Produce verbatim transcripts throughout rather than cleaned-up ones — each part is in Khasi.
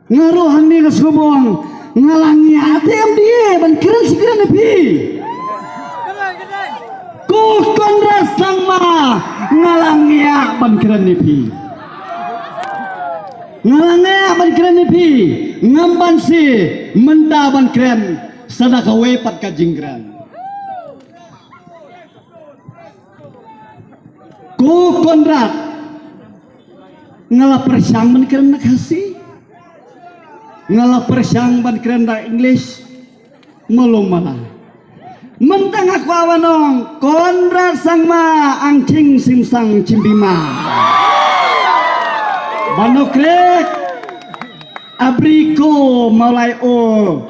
Nga ruh hangne nga sngewbang, nga la ngiah te em da ban kren shi kren ïa phi. Ko Conrad Sangma, nga la ngiah ban kren ïa phi. Nga la ngiah ban kren ïa phi. Ngam banse mynta ban kren sa da kawei pat ka jingkren. Ko Conrad, nga la pyrshang ban kren na Khasi, nga la pyrshang ban kren na English, malum mala. Mynta nga kwah ban ong, Conrad Sangma, Angching Simsang Chimbima. Ba nokhrek, Abri ko Mawlai o.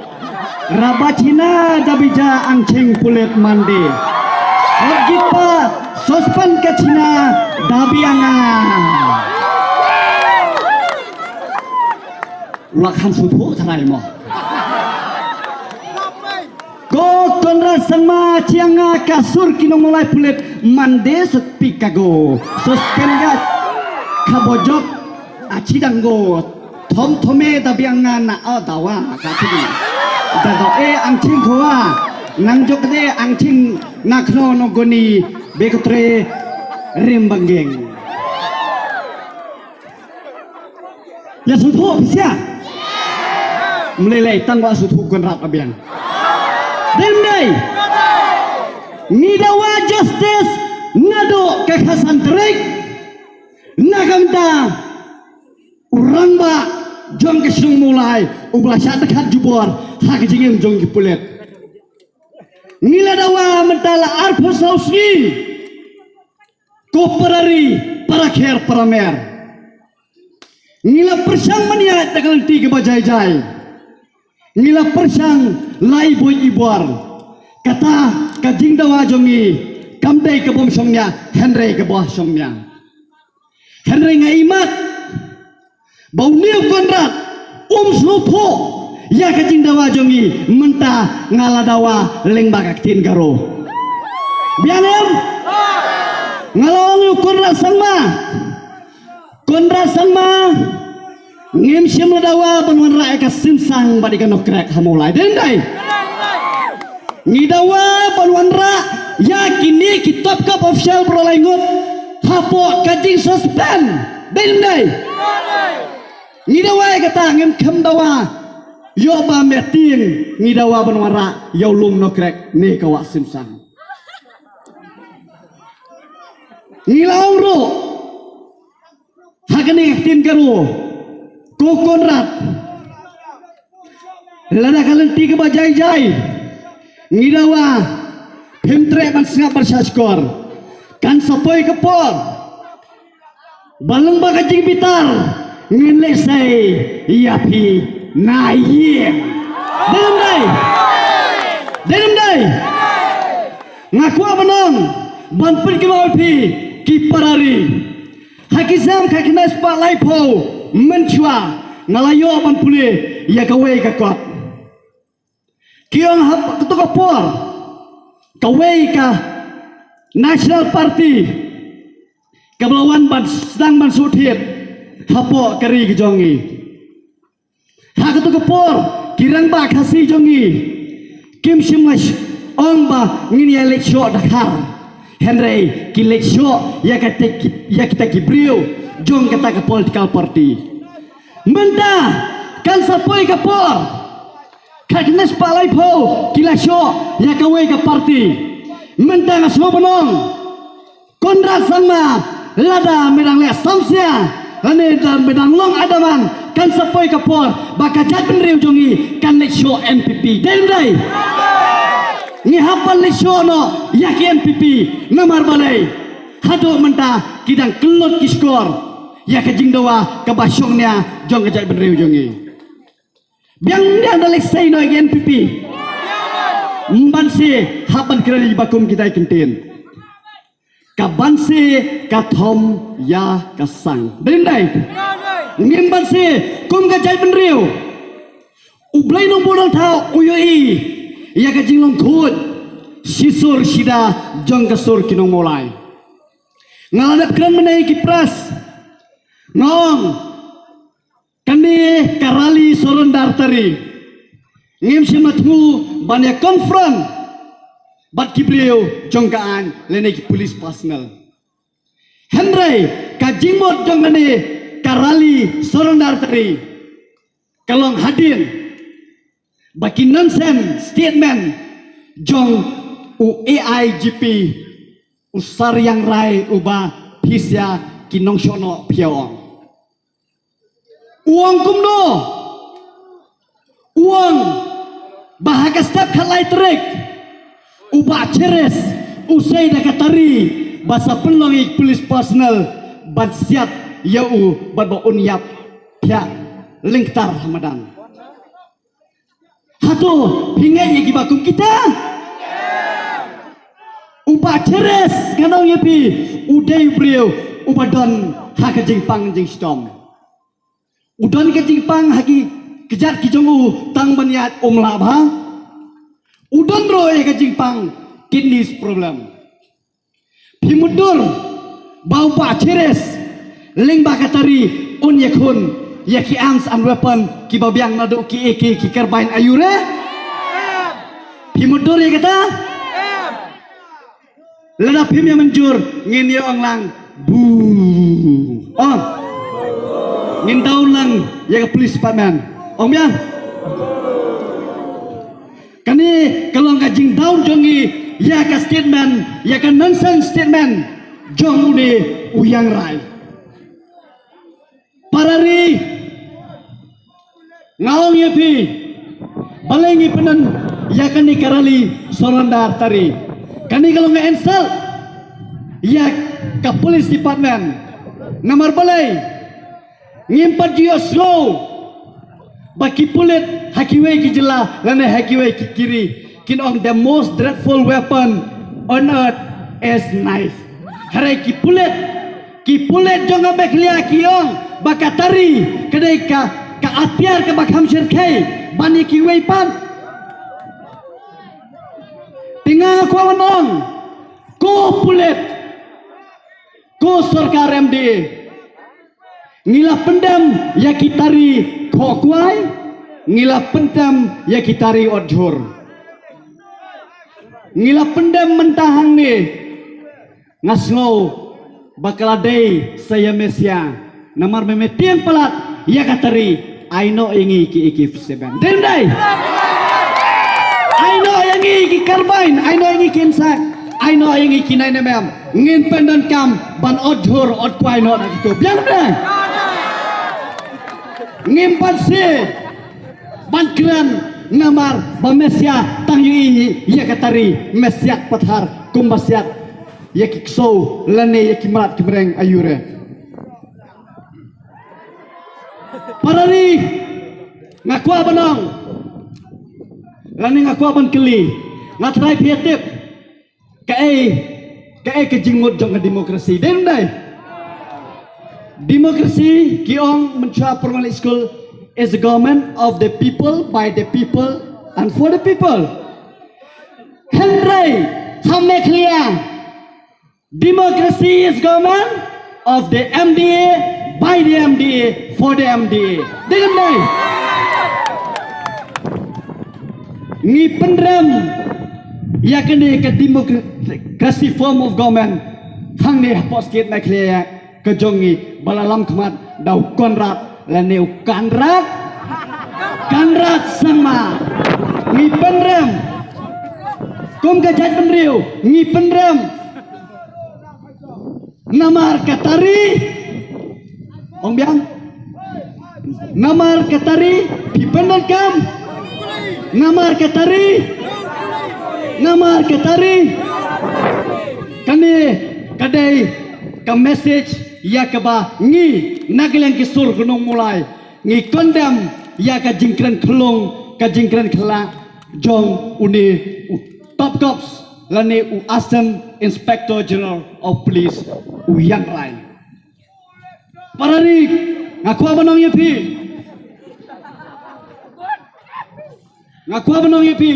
Rabachina dabija Angching pulit mande. Sot gipa sospan kachina dabi anga. Ulak ham suthu tharai mo. Ko Conrad Sangma chianga ka sur ki nong Mawlai pulit mande sot pi kago. Sospen ga kabojok achi danggo. Thom thome da biang nga na a dawa ka ti. Da do e Angching khowa. Nang jok de Angching na khno no goni bekotre rim banggeng. Ya suthu pisia. Mlelei tang wa suthu Conrad abiang. Dendai. Ngi dawa justice nado ka khasan terik. Na kamta u rangbah jong ka shnong Mawlai u ba la shah dkhat jubor ha ka jingim jong ki pulit. Ngi la dawa mynta la arphew saw sngi. Ko para ri, para kher, para mer. Ngi la pyrshang ban ïaid da ka lynti kaba jai jai. Ngi la pyrshang la i buit i bor. Kata ka jingdawa jong ngi kam dei ka bym shongnia hynrei kaba shongnia. Hynrei nga imat ba une u Conrad um sngewthuh ïa ka jingdawa jong ngi mynta nga la dawa lyngba ka ktien Garo. Biang em? Nga la ong ïa u Conrad Sangma. Conrad Sangma, ngim shym la dawa ban wanrah ïa ka Simsang bad ïa ka Nongkrek ha Mawlai. Dei ne dei? Ngi dawa ban wanrah ïa kine ki top kop official baroh lai ngut hapoh ka jingsuspend. Dei ne dei? Ngi dawa ïa kata, ngim khlem dawa ïoh ba meh tieng, ngi dawa ban wanrah ïa u lum Nongkrek ne ka wah Simsang. Ngi la ong ruh ha kane ka ktien Garo, ko Conrad, lada ka lynti kaba jai jai, ngi dawa phim treh ban sngap ban shahshkor. Kan sa poi ka por ba lyngba ka jingbitar ngin leh sei ïa phi na ïing. Dei ne em dei? Dei ne em dei? Nga kwah ban ong ban pynkynmaw ïa phi ki para ri. Ha ki snem khatkhyndai spah laiphew mynshuwa nga la ïoh ban pule ïa kawei ka kot. Ki ong ha kato ka por kawei ka National Party kaba la wan ban sdang ban shu thied hapoh ka ri ka jong ngi. Ha kato ka por ki rangbah Khasi jong ngi kim shym la sh-, ong ba ngin ïa leit shoh Dkhar. Hynrei ki leit shoh ïa kata ki, ïa kita ki briew jong kata ka political party. Mynta kan sa poi ka por khatkhyndai spah laiphew ki la shoh ïa kawei ka party. Mynta nga sngewbha ban ong Conrad Sangma, lada me dang leh samsia lane da me dang long adamant, kan sa poi ka por ba ka jaitbynriew jong ngi kan leit shoh N P P. Dei ne em dei? Ngi hap ban leit shoh noh ïa ki N P P. Namar balei? Haduh mynta ki dang kyllut ki shkor ïa ka jingdawa kaba shongnia jong ka jaitbynriew jong ngi. Biang, biang da leit sei noh ïa ki N P P. Ym banse hap ban kren ïa kiba kum kita ki kyntien. Ka banse ka thom ïa ka sang. Dei ne em dei? Ngim banse kum ka jaitbynriew. U Blei Nongbuh Nongthaw u ïohi ïa ka jinglong khuid shisur shida jong ka sur ki nong Mawlai. Nga la dep kren mynne ïa ki press. Nga ong kane ka rally surrender tari. Ngim shym la thmu ban ïa confront bad ki briew jong ka aiñ lane ki police personnel. Hynrei ka jingmut jong kane ka rally surrender tari ka long hadien ba ki nonsense statement jong u A I G P, u Sariang Rai, uba phi sha ki nongshong noh phi ong. U ong kumno? U ong ba ha ka step khatlai tarik u Bah Cheris u sei da ka tari ba sa pynlong ïa ki police personnel ban siat ïa u bad ba un ïap thiah lyngktar ha madan. Hato phi ngeit ïa kiba kum kita? U Bah Cheris, ngan ong ïa phi, u dei u briew uba don ha ka jingpang jingshitom. U don ka jingpang ha ki kjat ki jong u tang ban ïaid, um lah bha. U don ruh ïa ka jingpang kidneys problem. Phi mutdur ba u Bah Cheris lyngba ka tari un ïakhun ïa ki arms and weapon kiba biang naduh ki A K, ki carbine, aïu re? Phi mutdur ïa kata? Lada phim ïa mynjur ngin ïa ong lang bu. Ong. Ngin down lang ïa ka police department. Ong biang. Kane ka long ka jingdown jong ngi ïa ka statement, ïa ka nonsense statement jong une u Yang Rai. Para ri, nga ong ïa phi, balei ngi pynlong ïa kane ka rally surrender tari? Kane ka long ka insult ïa ka police department. Namar balei? Ngim pat ju ïohsngew ba ki pulit ha kiwei ki jylla lane ha kiwei ki kiri kin ong the most dreadful weapon on earth is knife. Hynrei ki pulit, ki pulit jong ka Meghalaya ki ong ba ka tari ka dei ka, ka atiar kaba kham shyrkhei ban ïa kiwei pat. Te nga kwah ban ong, ko pulit, ko sorkar M D A, ngi la pyndem ïa ki tari khohkwai, ngi la pyndem ïa ki tari otjhur. Ngi la pyndem mynta hangne, nga sngew ba ka la dei sa ïa me sia. Namar me, me tieng palat ïa ka tari, ai noh ïa ngi ki A K forty-seven. Dei ym dei? Ai noh ïa ngi ki carbine, ai noh ïa ngi ki insect, ai noh ïa ngi ki nine M M. Ngin pyndonkam ban otjhur otkwai noh da kito. Biang ne? Ngim pat sngewbha ban kren namar ba me sia tang ïohi ïa ka tari, me siat pathar kumba siat ïa ki ksew lane ïa ki mrad ki mreng, aïu re. Para ri, nga kwah ban ong lane nga kwah ban kylli, nga tharai phi tip kaei, kaei ka jingmut jong ka democracy, dei ym dei? Democracy, ki ong mynshuwa primary school, is a government of the people, by the people and for the people. Hynrei ha Meghalaya, democracy is government of the M D A, by the M D A, for the M D A. Dei ym dei? Ngi pynrem ïa kane ka democracy form of government hangne hapoh state Meghalaya ka jong ngi ba la lam khmat da u Conrad lane u Kanrad. Kanrad Sangma. Ngi pynrem kum ka jaitbynriew, ngi pynrem. Namar ka tari, ong biang. Namar ka tari, phi pyndonkam. Namar ka tari, namar ka tari. Kane ka dei ka message ïa kaba ngi na ka liang ki sur ki nongmulai ngi condemn ïa ka jingkren khlung, ka jingkren khlak jong une u top cops lane u Assistant Inspector General of Police, u Yang Rai. Para ri, nga kwah ban ong ïa phi, nga kwah ban ong ïa phi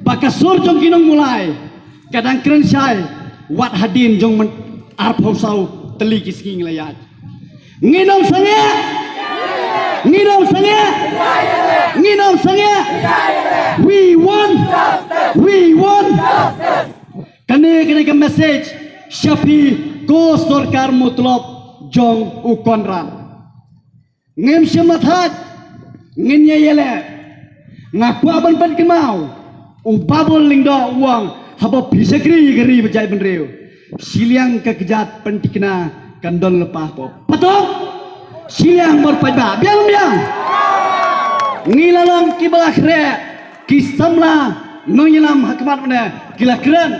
ba ka sur jong ki nongmulai ka dang kren shai wat hadien jong man arphew saw tylli ki sngi ngi la ïaid. Ngi nong sangeh, Ngin ym sangeh. Ngin ym sangeh. We want. We want. Kane, kane ka message sha phi ko sorkar mutlop jong u Conrad. Ngim shym la thait, ngin ïa ïaleh. Nga kwah ban pynkynmaw, u Babul Lyngdoh u ong, haba phi shakri ïa ka ri bad jaitbynriew, shiliang ka kjat pyntikna kan don lypa hapoh patok. Shiliang bor paidbah, biang biang. Ngi la long kiba la khreh, ki samla nongïalam ha khmat mynne ki la kren,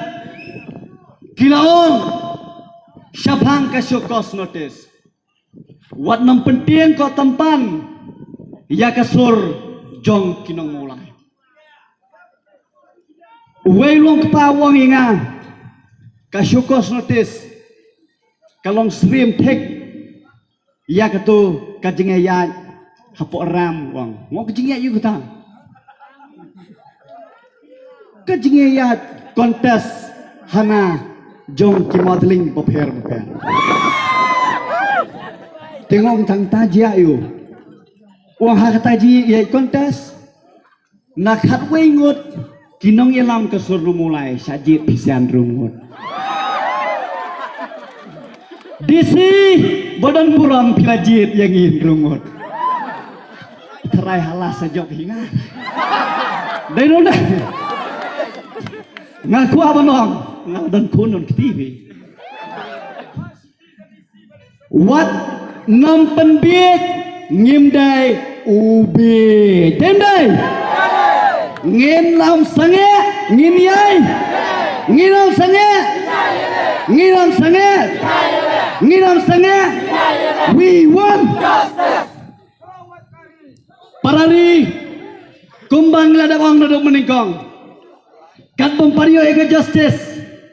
ki la ong shaphang ka show cause notice. Wat nang pyntieng ko tympan ïa ka sur jong ki nong Mawlai. Uwei u long kpa u ong ïa nga, ka show cause notice ka long syriem thik ïa kato ka jingïaid hapoh ram, u ong. Ngo, ka jingïaid ïa kata, ka jingïaid contest hana jong ki modeling bapher bapher. Te nga ong tang ta jia ïa u. Ong ha kata jingïaid contest, na khatwei ngut ki nongïalam ka sur nong Mawlai, shah jied phi san hynriew ngut. D C, ba don burom phi la jied ïa ngi hynriew ngut. Tharai hala sa jop hi nga. Dei noh dei. Nga kwah ban ong, nga don khun don kti phi. Wat nang pynbieit, ngim dei u bieit. Dei ym dei? Ngin ym sangeh, ngin ïai. Ngin ym sangeh. Ngin ym sangeh. Ngin ym sangeh. We want. Para ri, kumba ngi la dep ong naduh mynnyngkong, katba ym pat ïoh ïa ka justice,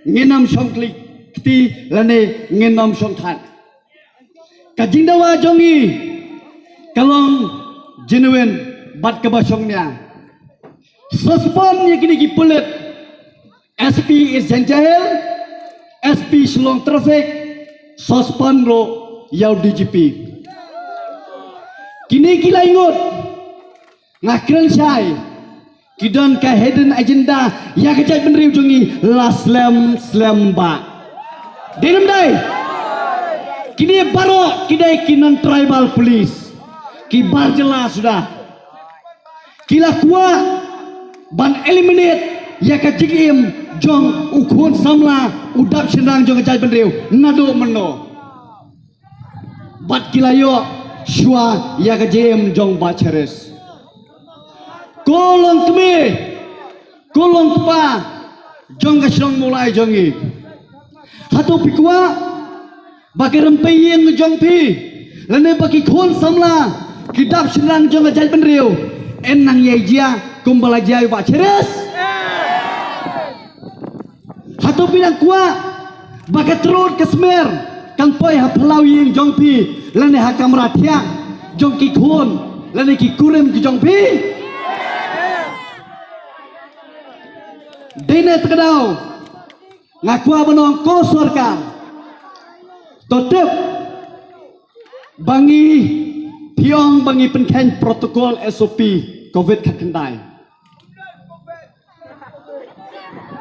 ngin ym shong khlieh kti lane ngin ym shong thait. Ka jingdawa jong ngi ka long genuine bad kaba shongnia. Suspend ïa kine ki pulit, S P East Jaintia Hills, S P Shillong Traffic, suspend ruh ïa u D G P. Kine ki lai ngut, nga kren shai, ki don ka hidden agenda ïa ka jaitbynriew jong ngi la slem slem bah. Dei ne ym dei? Kine baroh ki dei ki non tribal police, ki bar jylla suda. Ki la kwah ban eliminate ïa ka jingim jong u khun samla, u dap shynrang jong ka jaitbynriew naduh mynno. Bad ki la ïoh shuwa ïa ka jingim jong Bah Cheris. Ko long kmie, ko long kpa jong ka shnong Mawlai jong ngi. Hato phi kwah ba ka rympei ïing jong phi lane ba ki khun samla, ki dap shynrang jong ka jaitbynriew, yn nang ïai jia kumba la jia ïa u Bah Cheris? Hato phi nang kwah ba ka trud ka smer kan poi ha phyllaw ïing jong phi lane ha kamra thiah jong ki khun lane ki kurim ki jong phi? Dei ne te ka daw, nga kwah ban ong ko sorkar, to tip ba ngi, phi ong ba ngi pynkheiñ protocol, S O P, covid khatkhyndai.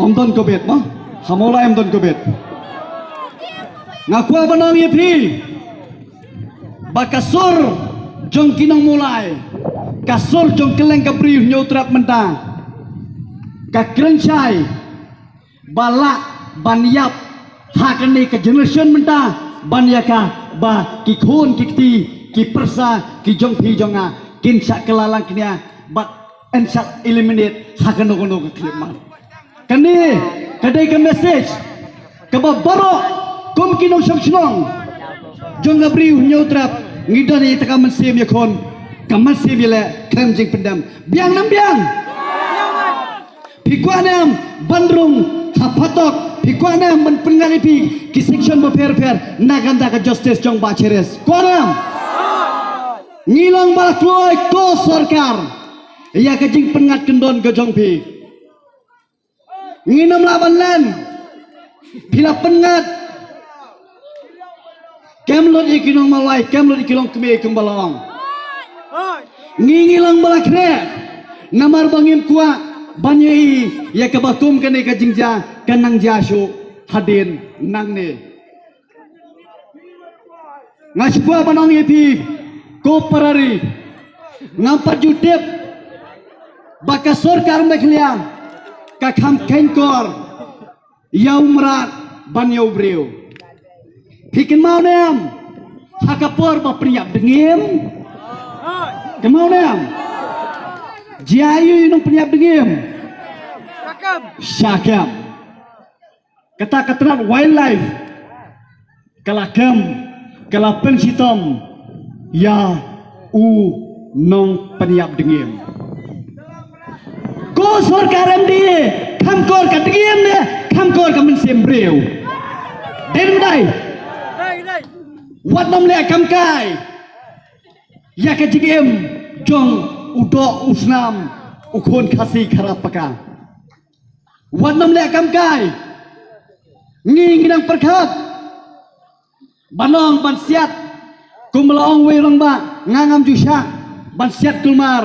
Ym don covid mo? Ha Mawlai ym don covid. Nga kwah ban ong ïa phi ba ka sur jong ki nong Mawlai, ka sur jong kylleng ka Bri u Hynñiewtrep mynta, ka kren shai ba lah ban ïap ha kane ka generation mynta, ban ïa ka ba ki khun ki kti, ki pyrsa ki jong phi jong nga kin shah kylla lang kñia bad yn shah eliminate ha kano kano ka khyllipmat. Kane ka dei ka message kaba baroh kum ki nongshong shnong jong ka Bri u Hynñiewtrep ngi don ïa ka mynsiem ïakhun, ka mynsiem ïaleh khlem jingpyndem. Biang ne ym biang? Phi kwah ne em ban rung ha phatok? Phi kwah ne em ban pynngat ïa phi ki section bapher bapher na ka bynta ka justice jong Bah Cheris? Kwah ne em? Ngi long ba la kloi ko sorkar ïa ka jingpynngat kyndon ka jong phi. Ngin ym lah ban len. Phi la pynngat. Kem lut ïa ki nong Mawlai, kem lut ïa ki longkmie kumba la ong. Ngi ngi long ba la khreh. Namar ba ngim kwah ban ïohi ïa kaba kum kane ka jingjia ka nang jia shuh hadien nangne. Nga shu kwah ban ong ïa phi ko para ri, ngam pat ju tip ba ka sorkar Meghalaya ka kham kheiñkor ïa u mrad ban ïa u briew. Phi kynmaw ne em ha ka por ba pynïap dngiem? Kynmaw ne em? Jia ïa u nongpynïap dngiem? Sha kem. Kata ka tnat wildlife ka la kem, ka la pynshitom ïa u nongpynïap dngiem. Ko sorkar M D A, kham kor ka dngiem ne kham kor ka mynsiem briew? Dei ne ym dei? Wat nym leh kam kai ïa ka jingim jong u doh u snam, u khun Khasi Khara Paka. Wat nym leh kam kai. Ngi ngi nang pyrkhat ban ong ban siat, kum la ong wei rangbah, nga ngam ju shah ban siat kulmar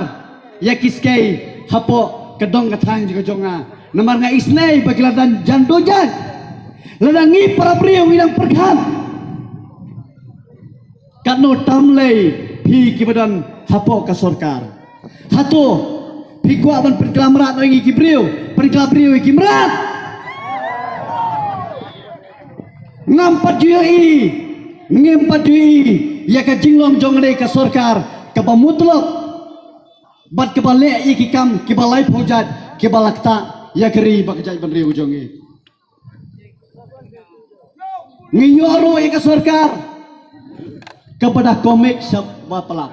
ïa ki skei hapoh ka dong ka thaiñ jong ka jong nga. Namar nga isynei ba ki la dang jan dujat. Lada ngi para briew ngi nang pyrkhat, katno tam lei phi kiba don hapoh ka sorkar? Hato phi kwah ban pynkylla mrad ïa ngi ki briew, pynkylla briew ïa ki mrad? Ngam pat ju ïohi, ngim pat ju ïohi ïa ka jinglong jong kane ka sorkar kaba mutlop bad kaba leh ïa ki kam kiba laiphew jait kiba la ktah ïa ka ri bad ka jaitbynriew jong ngi. Ngi ïoh ruh ïa ka sorkar kaba da komik sha ba palat.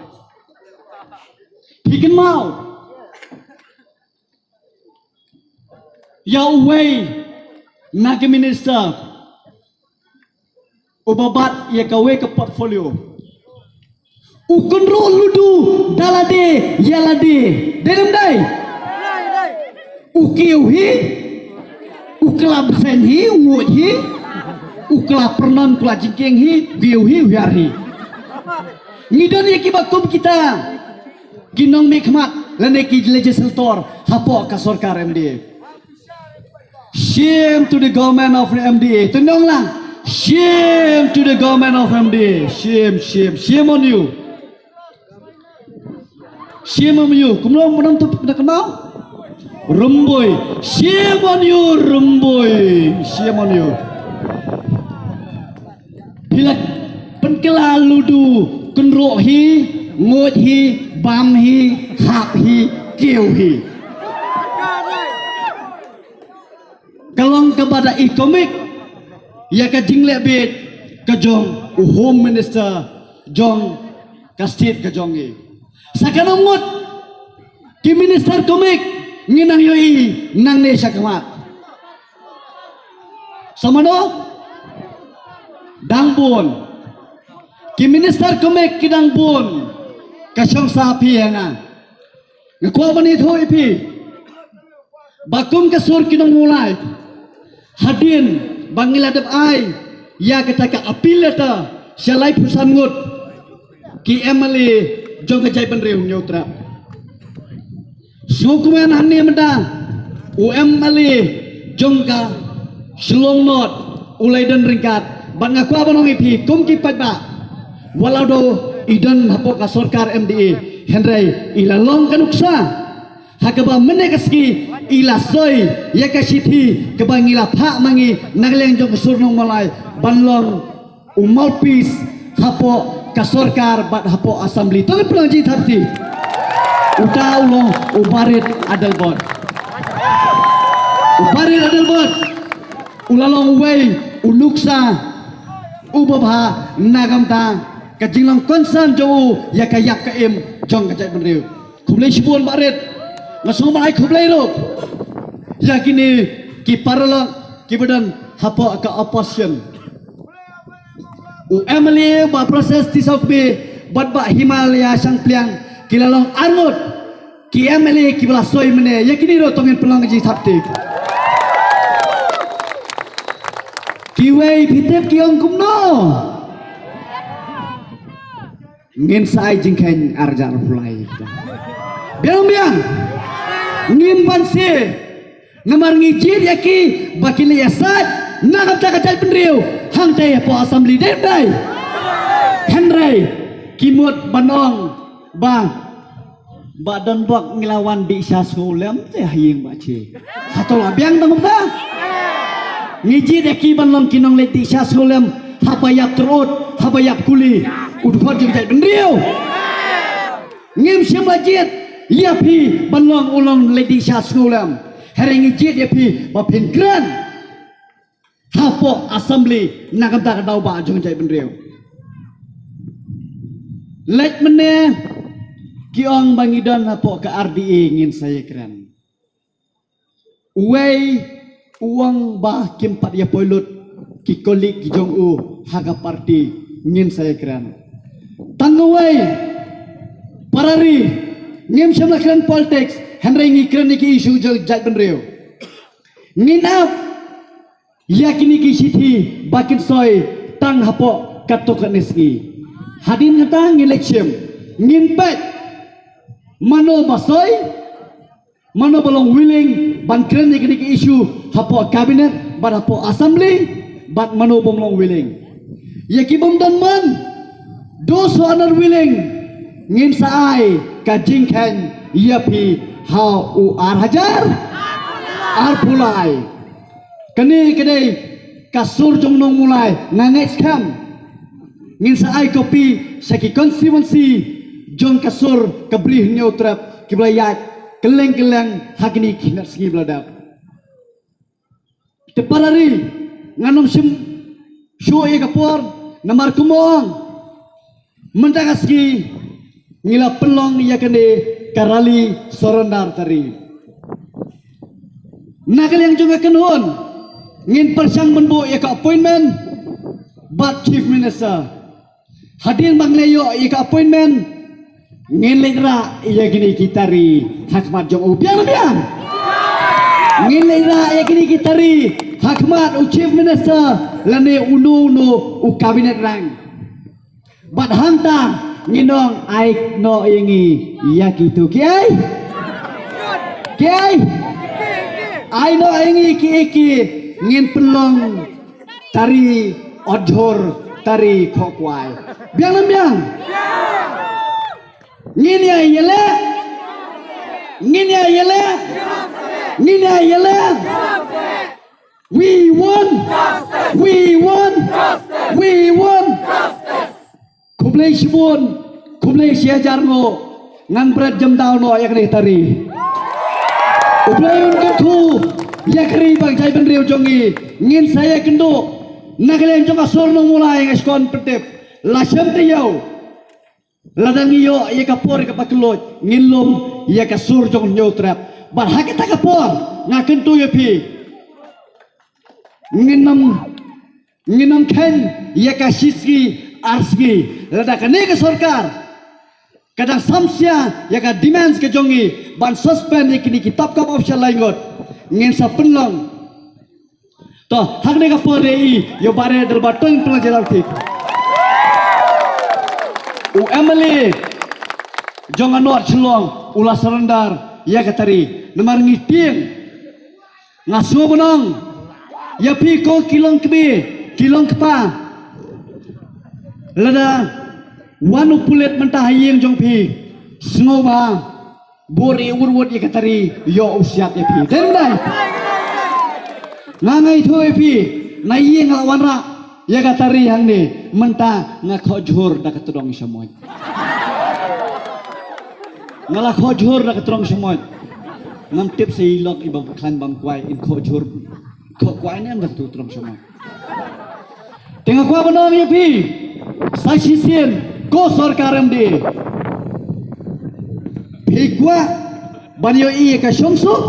Phi kynmaw ïa uwei na ki minister uba bat ïa kawei ka portfolio. U kynroh ludu da lade ïa lade. Dei ne ym dei? U kiew hi, u kylla bseiñ hi, u nguid hi, u kylla pyrnon, u kylla jingkieng hi, u kiew hi, u hiar hi. Ngi don ïa kiba kum kita ki nongmihkhmat lane ki legislator hapoh ka sorkar M D A. Shame to the government of M D A. To nong lang. Shame to the government of M D A. Shame, shame, shame on you. Shame on you. Kumno, kumno tu na kumno? Rumboi. Shame on you, Rumboi. Shame on you. Phi la pynkylla ludu, kynroh hi, nguid hi, bam hi, hap hi, kiew hi. Ka long kaba da i komik ïa ka jingleh bieit ka jong u Home Minister jong ka state ka jong ngi. Sa ka nongngut ki minister komik ngi nang ïohi nangne sha khmat. Sa mano? Dang bun. Ki minister komik ki dang bun. Ka shong sa phi ïa nga. Nga kwah ban ïathuh ïa phi ba kum ka sur ki nongmulai, hadien ba ngi la dep ai ïa kata ka appeal letter sha laiphew san ngut ki M L A jong ka jaitbynriew Hynñiewtrep. Sngewkmen hangne mynta u M L A jong ka Shillong North u la ïadon ryngkat bad nga kwah ban ong ïa phi kum ki paidbah, wat la dei i don hapoh ka sorkar M D A hynrei i la long ka nuksa ha kaba mynne ka sngi i la soi ïa ka shithi kaba ngi la phah ma ngi na ka liang jong ka sur nongmulai ban long u mouthpiece hapoh ka sorkar bad hapoh assembly. To ngin pynlong jingthap kti. Uta u long u Bah Rit Adelbert. U Bah Rit Adelbert u la long uwei u nuksa uba bha na ka bynta ka jinglong concern jong u ïa ka ïap ka im jong ka jaitbynriew. Khublei shibun Bah Rit. Nga sngewbha ai khublei ruh ïa kine ki paralok kiba don hapoh ka opposition. U M L A Bah Precious Tynsong Kmie bad Bah Himalaya Shangpliang ki la long arngut ki M L A kiba la soi mynne. Ïa kine ruh to ngin pynlong ka jingthap kti. Kiwei phi tip ki ong kumno? Ngin sa ai jingkheiñ ar hajar arphew lai. Biang biang. Ngim banse. Namar ngi jied ïa ki ba kin leit ïasaid na ka bynta ka jaitbynriew hangtei hapoh assembly, dei ym dei? Hynrei ki mut ban ong ba, ba don bok ngi la wan dih sha sngewlem te ha ïing ba che. Hato la biang tang kumta? Ngi jied ïa ki ban long ki nongleit dih sha sngewlem haba ïap tyrut, haba ïap kuli u dkhot jong ka jaitbynriew. Ngim shym la jied ïa phi ban long u nongleit dih sha sngewlem. Hynrei ngi jied ïa phi ba phin kren hapoh assembly na ka bynta ka daw ba jong ka jaitbynriew. Leit mynne ki ong ba ngi don hapoh ka R D A, ngin sa ïakren. Uwei u ong ba kim pat ïa poi lut ki colleague ki jong u ha ka party, ngin sa ïakren. Tang uwei para ri, ngim shym la kren politics, hynrei ngi kren ïa ki issue jong ka jaitbynriew. Ngin ap ïa kine ki shithi ba kin soi tang hapoh katto katne sngi. Hadien kata ngin leit shim, ngin peit mano ba soi, mano ba long willing ban kren ïa kine ki issue hapoh cabinet bad hapoh assembly, bad mano bym long willing. Ïa ki bym don mon, those who are not willing, ngin sa ai ka jingkheiñ ïa phi ha u ar hajar arphew lai. Kane ka dei ka sur jong u nongmulai, nga ngeit skhem ngin sa ai copy sha ki constituency jong ka sur ka Bri Hynñiewtrep kiba la ïaid kylleng kylleng ha kine ki khyndai sngi ba la dep. Te para ri, ngan ym shim shuh ïa ka por, namar kumba ong, mynta ka sngi ngi la pynlong ïa kane ka rally surrender tari. Na ka liang jong ka kynhun, ngin pyrshang ban buh ïa ka appointment bad Chief Minister. Hadien ba ngi la ïoh ïa ka appointment, ngin leit rah ïa kine ki tari ha khmat jong u, biang biang. Ngin leit rah ïa kine ki tari ha khmat u Chief Minister lane uno uno u cabinet rank. Bad hangta ngin ong ai noh ïa ngi ïa kitu ki ei, ki ei, ai noh ïa ngi ki ei, ki ngin pynlong tari ot jhur, tari khohkwai. Biang lem biang. Ngin ïa ïaleh. Ngin ïa ïaleh. Ngin ïa ïaleh. We want. We want. We want. Khublei shibun, khublei shihajar nguh, ngan bret jemdaw noh ïa kane ka tari. U Blei un kyrkhu ïa ka ri bad ka jaitbynriew jong ngi, ngin sa ïakynduh na ka liang jong ka sur nongmulai, nga sngewkmen pyntip, la shem taïew. Lada ngi ïoh ïa ka por ïa ka bakloit, ngin lum ïa ka sur jong u Hynñiewtrep. Bad ha kata ka por nga kyntu ïa phi, ngin ym, ngin ym kheiñ ïa ka shisngi arsngi. Lada kane ka sorkar ka dang samsia ïa ka demands ka jong ngi ban suspend ïa kine ki top kop official laingut, ngin sa pynlong. To, ha kane ka por ïa i, ïa u Bah Darbatoiñ Pynlong Jairam Thik, u M L A jong ka North Shillong, u la surrender ïa ka tari. Namar ngi tieng, nga sngew ban ong ïa phi ko ki long kmie, ki long kpa, lada wan u pulit mynta ha ïing jong phi, sngew ba bor i wut wut ïa ka tari, ïoh u siat ïa phi. Dei ym dei? Nga ngeit ïa phi, na ïing la wanrah ïa ka tari hangne, mynta nga khoh jhur da ka tdong shamoit. Nga la khoh jhur da ka tdong shamoit. Ngam tip sa i lok i bam khlaiñ bam kwai in khoh jhur, khoh kwai ne em da ka tdong shamoit. Te nga kwah ban ong ïa phi sa shisien, ko sorkar M D A, phi kwah ban ïohi ïa ka shongsuk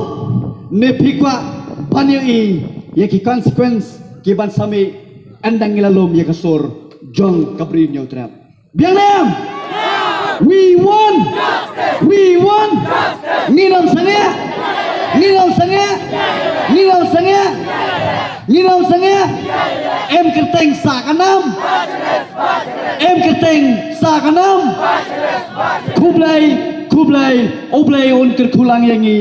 ne phi kwah ban ïohi ïa ki consequence ki ban sa mih ynda ngi la lum ïa ka sur jong ka Bri Hynñiewtrep? Biang ne em? We want. We want. Ngin ym sangeh. Ngin ym sangeh. Ngin ym sangeh. Ngin ym sangeh. Em kyrteng sa ka nam. Em kyrteng sa ka nam. Khublei, khublei, U Blei un kyrkhu lang ïa ngi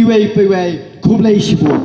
iwei pa iwei. Khublei shibun.